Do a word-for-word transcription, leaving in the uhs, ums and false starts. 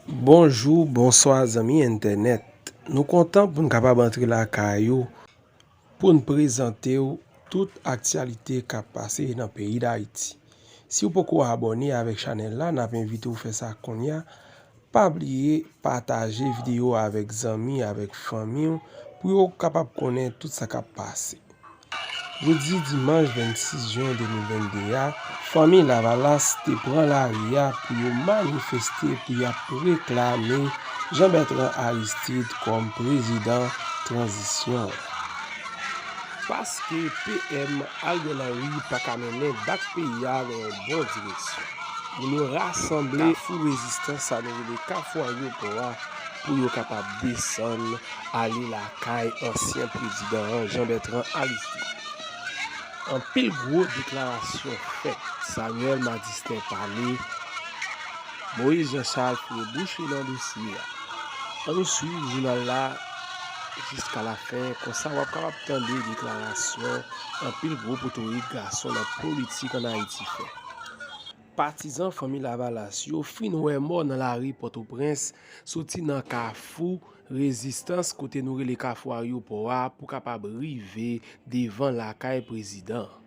Bonjou, bonswa zanmi entènèt. Nou kontan pou n kapab antre lakay ou pou n prezante w tout aktyalite k ap pase nan peyi Dayiti. Si w poko abòne avèk chanèl la, n ap envite w fè sa kounye a. Pa bliye pataje videyo a avèk zanmi, avèk fanmi w, pou yo kapab konnen tout sa k ap pase. Jodi dimanch vennsis jen de mil vennde a, fanmi Lavalas te pran lari a pou yo manifeste, pou y ap reklame Jean Bertrand Aristide kòm prezidan tranzisyon an. Paske P M Ariel Henry pa ka mennen bak peyi a nan yon bon direksyon. Moun yo rasanble Kafou Rezistans, sa nou rele Kafou Ayewopò a, pou yo kapab desann ale lakay ansyen prezidan an, Jean Bertrand Aristide. Anpil gwo deklarasyon fèt. Samuel Madistin pale, Moïse Jean Charles foure bouch li nan dosye a. Ann nou swiv jounal la jiska lafen, konsa w ap kapab tande deklarasyon anpil gwo potorik gason nan politik ann Ayiti fè. Patizan fanmi Lavalas yo fin wè mò nan lari Pòtoprens, soti nan Kafou Rezistans, kote nou rele Kafou Ayewopò a, pou kapab rive devan lakay prezidan an.